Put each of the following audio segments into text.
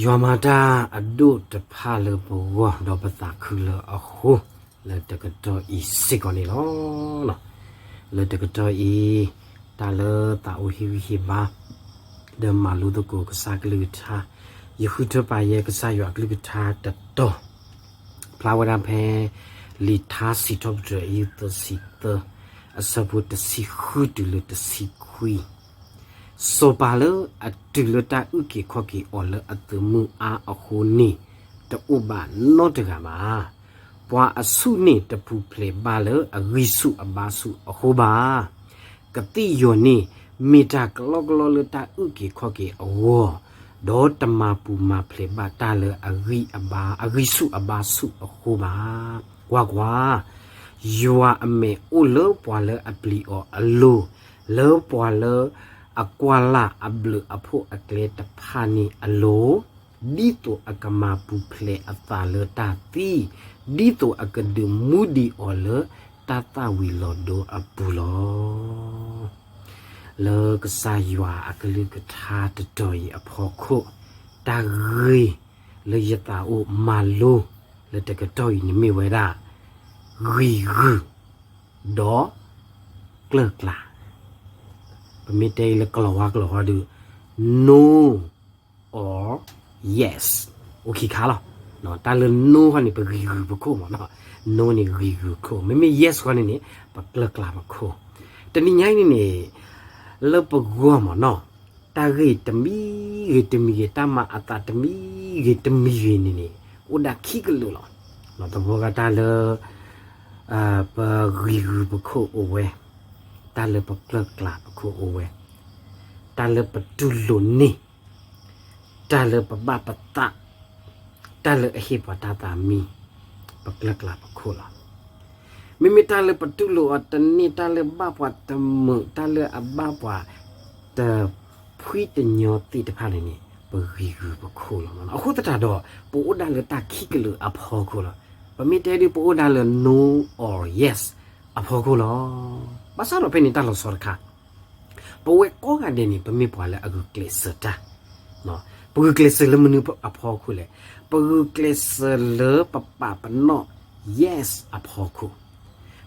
ယွၤမၤတၢ်အဒိၣ်တဖၣ်လၢပဂီၢ် ဒီးပသးခုလၢအဃိ, လၢတကတီၢ်အံၤစ့ၢ်ကီးန့ၣ်လီၤ. လၢတကတီၢ်အံၤ, တၢ်လၢသးအိၣ်ဟ့ၣ်ဂံၢ်ဟ့ၣ်ဘါ, ဒီးမၤလိသကိးကစၢ်ကလုၢ်ကထါ, ယဃုထၢပာ်ယဲကစၢ်ယွၤအကလုၢ်ကထါတတီၤ, ဖျါဝဲဒၣ်ဖဲ လံာ်ထါစံးထီၣ်ပတြၢၤအယုၢ်သၢဆံသၢ, အဆၢဖိတဆံဃုတုၤလၢတဆံခွံ စီၤပၤလၢအတုၤလၢတၢ်အုၣ်က့ၤခီၣ်က့ၤအီၤလၢအသုးမုၢ်အါအဃိန့ၣ်, တအိၣ်ဘၣ်နီတဂၤဘၣ်. ပှၤအဆူၣ်န့ၣ်တပူၤဖျဲးဘၣ်လၢအဂံၢ်ဆူၣ်အဘါဆူၣ်အဃိဘၣ်. ကသ့ၣ်ယီၤန့ၣ် မ့ၢ်တၢ်ကလီကလီလၢတၢ်အုၣ်က့ၤခီၣ်က့ၤအဂီၢ်, ဒီးတမၤပူၤမၤဖျဲးဘၣ်တၢ်လၢအဂံၢ်အဘါ, အဂံၢ်ဆူၣ်အဘါဆူၣ်အဃိဘၣ်. ကွၢ်ကွၢ်, ယွၤအမဲာ်အိၣ်လၢပှၤလၢအပျံၤအီၤအလိၤ, လၢပှၤလၢအကွၢ်လၢ်အဘျုးအဖှိၣ်အကျဲတဖၣ်န့ၣ်အလိၤ, ဒ်သိးအကမၤပူၤဖျဲးအသးလၢတၢ်သံ, ဒ်သိးအကဒုးမူဒံးအီၤလၢတၢ်သၣ်ဝံၤလီၤဒိအပူၤလီၤ. လၢကစၢ်ယွၤအကလုၢ်ကထါတတီၤအံၤအဖီခိၣ်, တၢ်ဂ့ၢ်လၢယသးအိၣ်မၤလိလၢတကတီၢ်အံၤန့ၣ်မ့ၢ်ဝဲဒၣ်, ဂံၢ်ဂုာ်, ဒီးကျၢၢ်ကျၢ်. ပမ့ၢ်တဲအံၤလၢကလီၤဝါကလီၤဝါဒုး, no or yes, အိၣ်ခံခါလီၤ. တၢ်လၢ no ဃီန့ၣ် ပဂံၢ်ဂုာ်ပခိၣ်မ့ၢ်နီၤ, no န့ၣ်ဂံၢ်ဂုာ်ပခိၣ်, မ့မ့ၢ် yes ဃီန့ၣ်န့ၣ် ပကျၢၢ်ကျၢ်ပခိၣ်. တနံၤညါအံၤန့ၣ်န့ၣ် လၢပဂီၢ်မ့ၢ်နီၤ, တၢ်ဂ့ၢ်တမံၤဂ့ၤတမံၤဂ့ၤ, တၢ်မၤအသးတမံၤဂ့ၤတမံၤဂ့ၤန့ၣ်န့ၣ် အိၣ်ဒၣ်ခံကလုာ်လီၤ. တဘျီဂၤတၢ်လၢ ပဂံၢ်ဂုာ်ပခိၣ်အိၣ်ဝဲ, တၢ်လၢပကျၢၢ်ကျၢ်ပခိၣ်အိၣ်ဝဲ, တၢ်လၢပတူၢ်လိာ်န့ၢ်, တၢ်လၢပဘၣ်ပသး, တၢ်လၢအဟ့ၣ်ပှၤတၢ်သးမံ, ပကျၢၢ်ကျၢ်ပခိၣ်လီၤ. မ့မ့ၢ်တၢ်လၢပတူၢ်လိာ်အီၤတန့ၢ်, တၢ်လၢဘၣ်ပှၤတမုာ်, တၢ်လၢအဘၣ်ပှၤတဖှံတညီသ့ၣ်တဖၣ်န့ၣ်န့ၣ် ပဂံၢ်ဂုာ်ပခိၣ်လီၤ. အဃိသတးဒီး ပအိၣ်ဒၣ်လၢတၢ်ခံကလုာ်အဖီခိၣ်လီၤ. ပမ့ၢ်တဲဒုး ပအိၣ်ဒၣ်လၢ no or yes အဖီခိၣ်လီၤ. ဘၣ်ဆၣ်ဒီးဖဲန့ၣ်တၢ်လီၤဆီတခါ, ပဝဲကိးဂၤဒဲးန့ၣ် ပမ့ၢ်ပှၤလၢအဂုာ်ကျဲးစၢးတၢ်, ပဂုာ်ကျဲးစၢးလၢမနုၤအဖီခိၣ်လဲၣ်. ပဂုာ်ကျဲးစၢးလၢပပာ်ပနီၣ် yes အဖီခိၣ်,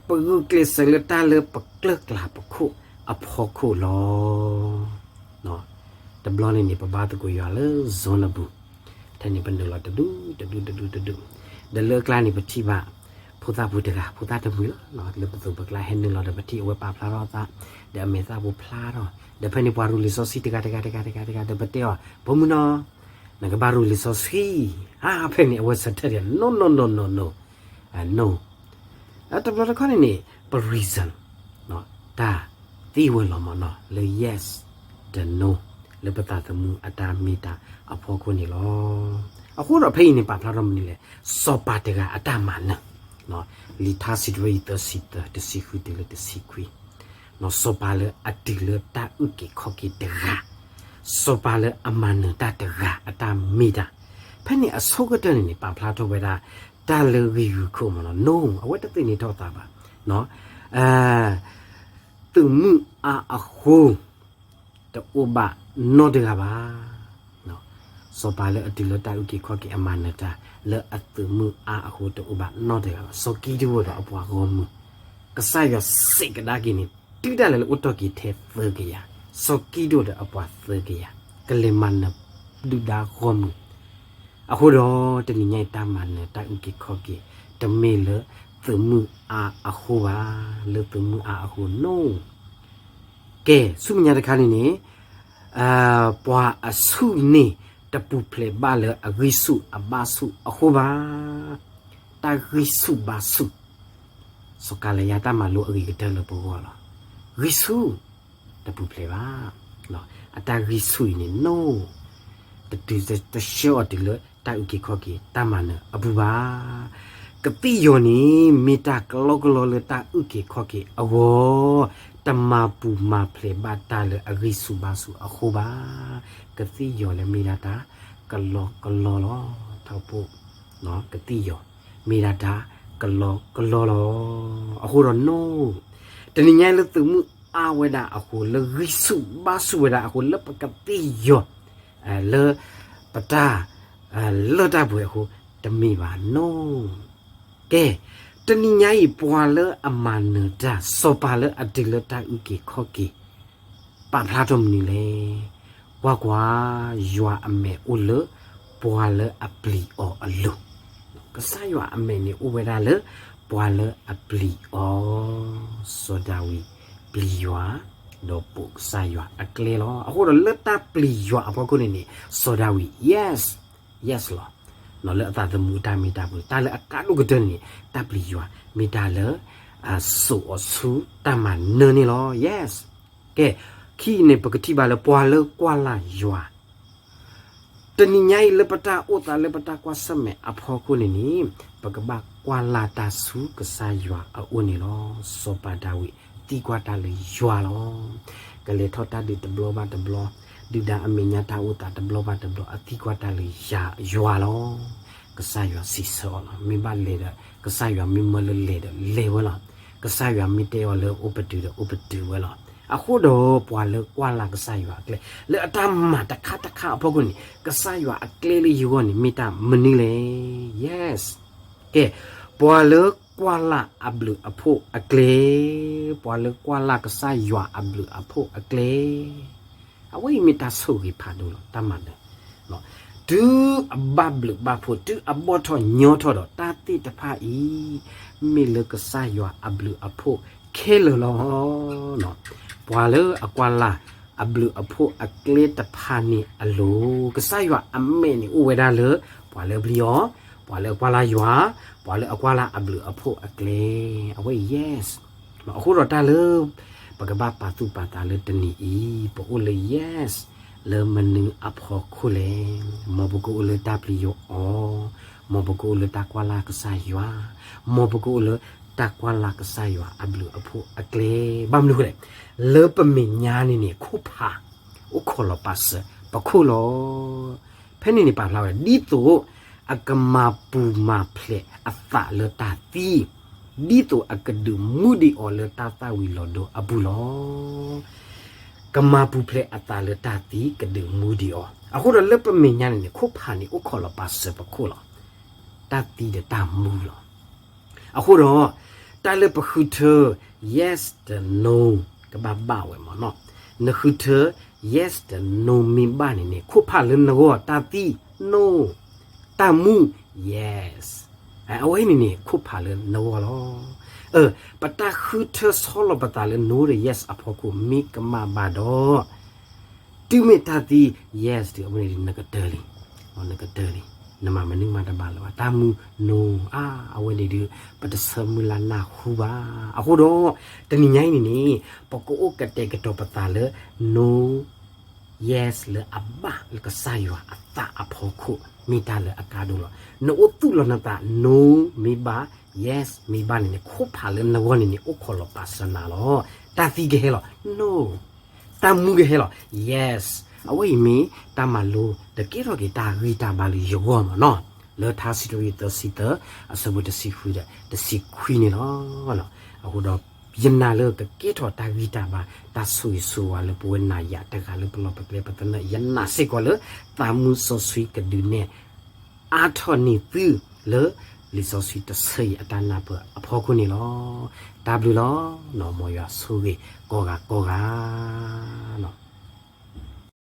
ပဂုာ်ကျဲးစၢးလၢတၢ်လၢပကျၢၢ်ကျၢ်ပခိၣ်အဖီခိၣ်လီၤ. တဘျီန့ၣ်န့ၣ် ပဘါသကိးယွၤလၢ zone အပူၤ, ထဲန့ၣ်ပနုာ်လီၤတဒူၣ်တဒူၣ်တဒူၣ်တဒူၣ်, ဒီးလၢအကျါန့ၣ် ပထံၣ်ဘၣ် ဖိသၣ်ဖိတဂၤ, ဖိသၣ်တမှံၤလီၤ, လၢပသိးပကျါဟဲနုာ်လီၤဒီး ပထံၣ်အဝဲပာ်ဖျါထီၣ်အသး, ဒီးအမဲာ်သၣ်ဖိဖျါထီၣ်, ဒီးဖဲန့ၣ်ပှၤရူလံာ်စီဆှံတဂၤတဂၤတဂၤတဂၤတဂၤ ဒီးပတဲအီၤ, ဖိမုၣ်နီၤ, နကဘၣ်ရူလံာ်စီဆှံဧါ. ဖဲန့ၣ်အဝဲစံးတၢ်ဒီး no no no no no, no. တဘျီတခီန့ၣ်န့ၣ် ပ reason တၢ်သ့ဝဲလီၤမ့ၢ်နီၤ လၢ yes ဒီး no လၢပသးသမူအတၢ်မ့ၢ်တၢ်အဖီခိၣ်န့ၣ်လီၤ. အဃိဒီးဖဲအံၤန့ၣ် ပာ်ဖျါထီၣ်မနုၤလဲၣ်, စီၤပၤတဂၤအတၢ်မၤနၢၤ, လံာ်ထါစံးထီၣ်ပတြၢၤအယုၢ်သၢဆံသၢ တဆံဃုတုၤလၢတဆံခွံ, စီၤပၤလၢအတုၤလၢတၢ်အုၣ်က့ၤခီၣ်က့ၤတဂၤ, စီၤပၤလၢအမၤနၢၤတၢ်တဂၤအတၢ်မ့ၢ်တၢ်, ဖဲန့ၣ်အဆိကတၢၢ်န့ၣ်န့ၣ် ပာ်ဖျါထီၣ်ဝဲဒၣ် တၢ်လၢဂံၢ်ဂုာ်ခိၣ်မ့ၢ်နီၤ, no အဝဲတသ့ၣ်နီၣ်ထီၣ်အသးဘၣ်. သုးမုၢ်အါအဃိ တအိၣ်ဘၣ်နီတဂၤဘၣ်. စီၤပၤလၢအတုၤလၢတၢ်အုၣ်က့ၤခီၣ်က့ၤအမၤနၢၤတၢ် လၢအသုးမုၢ်အါအဃိတအိၣ်ဘၣ်နီတဂၤဘၣ်. စီၤကံးဒဧိၣ်ဒီးအပှၤဂီၢ်မုၢ်, ကစၢ်ယွၤစံးကဒါက့ၤန့ၣ် တုၤဒၣ်လဲာ်လၢအိၣ်တီၢ်က့ၤထဲသၢကယၤ, စီၤကံးဒဧိၣ်ဒီးအပှၤသၢကယၤ ကလဲၤမၤနၢၤဒုၣ်ဒါဂီၢ်မုၢ်. အဃိဒီးတနံၤညါအံၤတၢ်မၤနၢၤတၢ်အုၣ်က့ၤခီၣ်က့ၤ တမ့ၢ်လၢသုးမုၢ်အါအဃိဘၣ်, လၢသုးမုၢ်အါအဃိ no. ကဲ ဆူမဲာ်ညါတခါန့ၣ်န့ၣ် ပှၤအဆူၣ်န့ၣ် တပူၤဖျဲးဘၣ်လၢအဂံၢ်ဆူၣ်အဘါဆူၣ်အဃိဘၣ်. တၢ်ဂံၢ်ဆူၣ်ဘါဆူၣ်, စီၤကၤလယါတၢ်မၤလိအဂ့ၤကတၢၢ်လၢပဂီၢ်လီၤ. ဂံၢ်ဆူၣ်, တပူၤဖျဲးဘၣ်. အတၢ်ဂံၢ်ဆူၣ်အံၤန့ၣ် no, တတုၤတဆှၢအီၤတုၤလၢတၢ်အုၣ်က့ၤခီၣ်က့ၤတၢ်မၤနၢၤအပူၤဘၣ်. ကသ့ၣ်ယီၤန့ၣ် မ့ၢ်တၢ်ကလီကလီလၢတၢ်အုၣ်က့ၤခီၣ်က့ၤအဂီၢ်, တမၤပူၤမၤဖျဲးဘၣ်တၢ်လၢအဂံၢ်ဆူၣ်ဘါဆူၣ်အဃိဘၣ်. ကသ့ၣ်ယီၤလၢမ့ၢ်ဒၣ်တၢ်ကလီကလီလီၤ. ထီဘိ, ကသ့ၣ်ယီၤ မ့ၢ်ဒၣ်တၢ်ကလီကလီလီၤ. အဃိဒီး no, တနံၤညါလၢသုးမုၢ်အါဝဲဒၣ်အဃိ, လၢဂံၢ်ဆူၣ်ဘါဆူၣ်ဝဲဒၣ်အဃိ, လၢပကသ့ၣ်ယီၤ, လၢပတၢ် လၢတၢ်ပှဲၤအဃိ တမ့ၢ်ဘၣ်နီၤ. ကဲ, တနံၤညါအံၤ ပှၤလၢအမၤနၢၤတၢ် စီၤပၤလၢအတုၤလၢတၢ်အုၣ်က့ၤခီၣ်က့ၤ ပာ်ဖျါထီၣ်မနုၤလဲၣ်. ကွၢ်ကွၢ်, ယွၤအမဲာ်အိၣ်လၢပှၤလၢအပျံၤအီၤအလိၤ. ကစၢ်ယွၤအမဲာ်န့ၣ်အိၣ်ဝဲဒၣ်လၢ ပှၤလၢအပျံၤအီၤ, စီၤဒၤဝံးပျံၤယွၤ, ဒီးပိာ်ကစၢ်ယွၤအကျဲလီၤ. အဃိဒီးလၢတၢ်ပျံၤယွၤအဖီခိၣ်န့ၣ်န့ၣ် စီၤဒၤဝံး yes, yes လီၤ. လၢအသးသမူအတၢ်မ့ၢ်တၢ်ပူၤ တၢ်လၢအကါဒိၣ်ကတၢၢ်န့ၣ် တၢ်ပျံၤယွၤမ့ၢ်တၢ်လၢ အစိာ်အီၤဆူတၢ်မၤနၢၤန့ၣ်လီၤ. Yes. ကဲ, ခံအံၤန့ၣ် ပကထံၣ်ဘၣ်လၢပှၤလၢကွၢ်လၢ်ယွၤ တနံၤညါအံၤလၢပတၢ်အိၣ်သးလၢပတၢ်ကွၢ်ဆၢၣ်မဲာ်အဖီခိၣ်န့ၣ်န့ၣ် ပကဘၣ်ကွၢ်လၢ်တၢ်ဆူကစၢ်ယွၤအအိၣ်န့ၣ်လီၤ. စီၤပၤဒၤဝံးသံကွၢ်တၢ်လၢယွၤလီၤ. ကလဲၤထီၣ်တၢ်ဒုးတဘျီဘၣ်တဘျီ, ဒုၣ်ဒါအမဲာ်ညါတၢ်အိၣ်သးတဘျီဘၣ်တဘျီ အသံကွၢ်တၢ်လၢယွၤလီၤ. ကစၢ်ယွၤစံးဆၢအီၤလီၤ. မ့ၢ်ဘၣ်လဲၤဒီး ကစၢ်ယွၤမ့ၢ်မၢလၢလဲၤဒီးလဲၤဝဲလီၤ. ကစၢ်ယွၤမ့ၢ်တဲအီၤလၢအိၣ်ပတုာ်ဒီးအိၣ်ပတုာ်ဝဲလီၤ. အဃိဒီးပှၤလၢကွၢ်လၢ်ကစၢ်ယွၤအကျဲ လၢအတၢ်မၤတခါတခါအဖီခိၣ်န့ၣ် ကစၢ်ယွၤအကျဲလၢယဂီၢ်န့ၣ် မ့ၢ်တၢ်မနုၤလဲၣ်. Yes. ကဲ, ပှၤလၢကွၢ်လၢ်အဘျုးအဖှိၣ်အကျဲ, ပှၤလၢကွၢ်လၢ်ကစၢ်ယွၤအဘျုးအဖှိၣ်အကျဲ, အဝဲအံၤမ့ၢ်တၢ်ဆိၣ်ဂ့ၤဖးဒိၣ်လီၤ. တၢ်မၤနၢၤ တုၤအဘၣ်ဘျုးဘၣ်ဖှိၣ် တုၤအဘီၣ်ထီၣ်ညီထီၣ်ဒီး တၢ်သ့ၣ်တဖၣ်အံၤ မ့ၢ်လၢကစၢ်ယွၤအဘျုးအဖှိၣ်ခဲလၢာ်လီၤ. ပှၤလၢအကွၢ်လၢ်အဘျုးအဖှိၣ်အကျဲတဖၣ်န့ၣ်အလိၤ ကစၢ်ယွၤအမဲာ်န့ၣ်အိၣ်ဝဲဒၣ်လၢ ပှၤလၢအပျံၤအီၤ, ပှၤလၢအကွၢ်လၢ်ယွၤ, ပှၤလၢအကွၢ်လၢ်အဘျုးအဖှိၣ်အကျဲ, အဝဲအံၤ yes. အဃိဒီးတၢ်လၢ ပကဘၣ်ပာ်သူၣ်ပာ်သးလၢတနံၤအံၤ ပအိၣ်လၢ yes လၢမနုၤအဖီခိၣ်လဲၣ်. မ်ပကအိၣ်လၢတၢ်ပျံၤယွၤအီၤ, မ်ပကအိၣ်လၢတၢ်ကွၢ်လၢ်ကစၢ်ယွၤ, မ်ပကအိၣ်လၢတၢ်ကွၢ်လၢ်ကစၢ်ယွၤအဘျုးအဖှိၣ်အကျဲ, ဘၣ်မနုၤအဃိလဲၣ်. လၢပမဲာ်ညါန့ၣ်န့ၣ် ခိၣ်ဖး အိၣ်ခိးလီၤပာ်စၢၤပခိၣ်လီၤ. ဖဲန့ၣ်န့ၣ်ပာ်ဖျါဝဲ ဒ်သိးအကမၤပူၤမၤဖျဲးအသးလၢတၢ်သံ, ဒ်သိးအကဒုးမူဒံးအီၤလၢတၢ်သၣ်ဝံၤလီၤဒိအပူၤလီၤ. ကမၤပူၤဖျဲးအသးလၢတၢ်သံ ကဒုးမူဒံးအီၤ. အဃိဒီးလၢပမဲာ်ညါန့ၣ်န့ၣ် ခိၣ်ဖးန့ၣ်အိၣ်ခိးလီၤပာ်စၢၤပခိၣ်လီၤ. တၢ်သံဒီးတၢ်မူလီၤ. အဃိဒီး တၢ်လၢပဃုထၢ yes ဒီး no ကဘၣ်ဘၣ်ဝဲမ့ၢ်နီၤ. နဃုထၢ yes ဒီး no မ့ၢ်ဘၣ်န့ၣ်န့ၣ် ခိၣ်ဖးလၢနဂီၢ် တၢ်သံ no, တၢ်မူ yes. အဝဲန့ၣ်န့ၣ် ခိၣ်ဖးလၢနဂီၢ်လီၤ. ပတၢ်ဃုထၢဆီလီၤပသးလၢ no ဒီး yes အဖီခိၣ် မ့ၢ်ကမၣ်ဘၣ်ဒီး တုၤမ့ၢ်တၢ်သံ yes ဒီး အဝဲန့ၣ်ဒီး နကတၢၢ်လံ, နကတၢၢ်လံ, နမၤမနုၤမးတဘၣ်လၢၤဘၣ်, တၢ်မူ no, အါ, အဝဲန့ၣ်ဒီး ပတဆၢမုၢ်လၢ်နၢ်ဟူဘၣ်. အဃိဒီး တနံၤညါအံၤန့ၣ်န့ၣ် ပကအိၣ်ကတဲာ်ကတီၤပသးလၢ no, yes လၢအဘၣ်လၢကစၢ်ယွၤအသးအဖီခိၣ် မ့ၢ်တၢ်လၢအကါဒိၣ်လီၤ. နအိၣ်သူၣ်လီၤနသး no မ့ၢ်ဘၣ်, yes မ့ၢ်ဘၣ်န့ၣ်န့ၣ် ခိၣ်ဖးလၢနဂီၢ်န့ၣ်န့ၣ် အိၣ်ခိးလီၤပာ်စၢၤနၤလီၤ. တၢ်သံကဟဲလီၤ no, တၢ်မူကဟဲလီၤ yes. အဝဲအံၤမ့ၢ်တၢ်မၤလိ တကဲထီၣ်က့ၤတၢ်ဂံၢ်တၢ်ဘါလၢယဂီၢ်မ့ၢ်နီၤ, လၢထါစံးထီၣ်ပတြၢၤသၢဆံသၢ အဆၢဖိတဆံဃုဒီးတဆံခွံန့ၣ်လီၤ. အဃိဒီး ယနာ်လၢကကဲထီၣ်တၢ်ဂံၢ်တၢ်ဘါ တၢ်ဆိၣ်ဂ့ၤဆိၣ်ဝါလၢပဝဲနၤယၤတဂၤလၢပလီၢ်ပကျဲပသနၢၣ်, ယနာ်စ့ၢ်ကီးလၢသးမူစီဆှံကဒုးနဲၣ် အါထီၣ်န့ၢ်သုလၢ လံာ်စီဆှံတဆၢအံၤအတၢ်နၢ်ပၢၢ်အဖီခိၣ်န့ၣ်လီၤ. တၢ်ဘျုးလီၤ. မ်ယွၤဆိၣ်ဂ့ၤကိးဂၤကိးဂၤလီၤ.